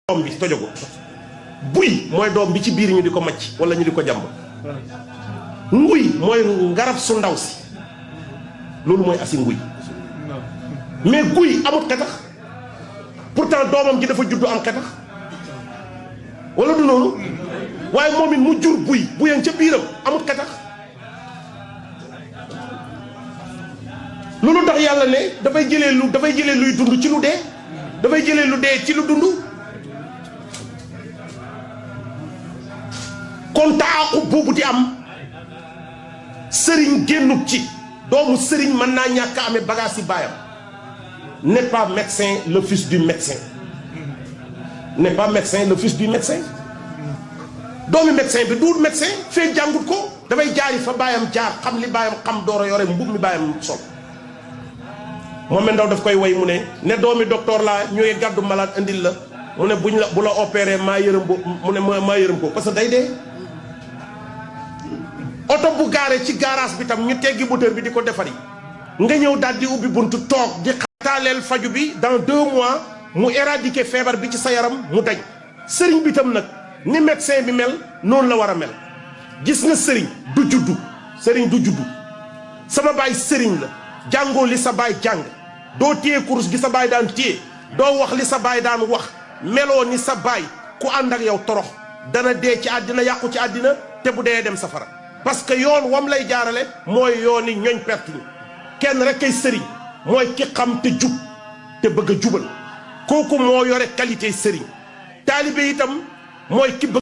doom bi tojogu buy mooy doom bi ci biir ñu di ko macc wala ñu di ko jàmb nguy mooy ngarab su ndaw si loolu mooy asi nguy mais guy amut xetax pourtant doomam ji dafa juddu am xetax wala du noonu waaye moom it mu jur buy buyan ca biiram amut xetax loolu tax yàlla ne dafay jëlee luy dund ci lu dee dafay jëlee lu dee ci lu dund kon taaqub boobu di am sëriñ génnut ci doomu sëriñ mën naa ñàkk a amee bagage yi baayam n'est pas médecin le fils du médecin n'est pas médecin le fils du médecin doomi médecin bi duut médecin fee jàngut ko dafay jaari fa baayam jaar xam li baayam xam door a yore mbub mi baayam sol moom ndaw daf koy way mu ne doomi docteur laa ñooy gàddu malade indil la mu ne bu la opéré maa yërëm bo mu ne maa yërëm ko parce que day dee oto bu gaaree ci garage bi tam ñu teggi moteur bi di ko defari nga ñëw daal di ubbi buntu toog di xataaleel faju bi dans 2 mois mu éradiquer feebar bi ci sa yaram mu dañ sëriñ bi tam nag ni médecin bi mel noonu la war a mel gis nga sëriñ du juddu sama baay sëriñ la jàngoo li sa baay jàng doo téye kurus gi sa baay daan téye doo wax li sa baay daan wax meloo ni sa baay ku ànd ak yow torox dana dee ci àddina yàqu ci àddina te bu dee dem safara parce que yoon wam lay jaarale mooy yooni ñoñ perte ñi kenn rek kay sëriñ mooy ki xam te jub te bëgg a jubal kooku moo yore qualité sëriñ taalibe itam mooy ki bëgg